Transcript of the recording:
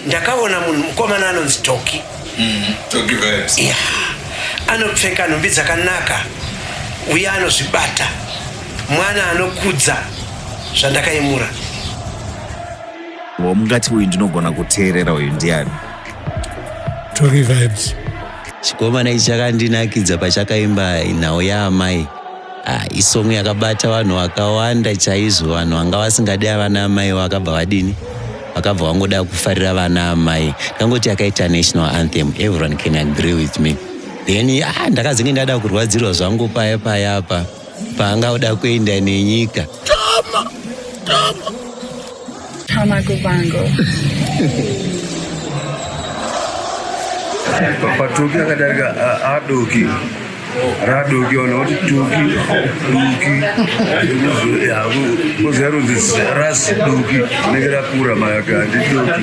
Ndakaona munhu mukomana anonzi Toki. Toki Vibes. Yeah. Anopfeka nhumbi dzakanaka uye anozvibata. Mwana anokudza zvandakaimura. Wamungati uyu ndinogona kuteerera uyu ndiani? Toki Vibes. Chikomana ichi chakandinakidza pachakaimba nhau yaamai. Ah, isong yakabata vanhu vakawanda chaizvo, vanhu vanga vasingadi vana amai vakabva vadini, vakabva vangoda kufarira vana amai. Ndangoti yakaita national anthem, everyone can agree with me. Then ndakazenge ndada kurwadzirwa zvangu paya paya apa paanga kuenda nenyika. Tama, tama. Tama Gubango. Patoki akadarika adoki radoki vanhu vati toki doki koziva ronzi rasi doki rinenge rakura mayaka handidoki.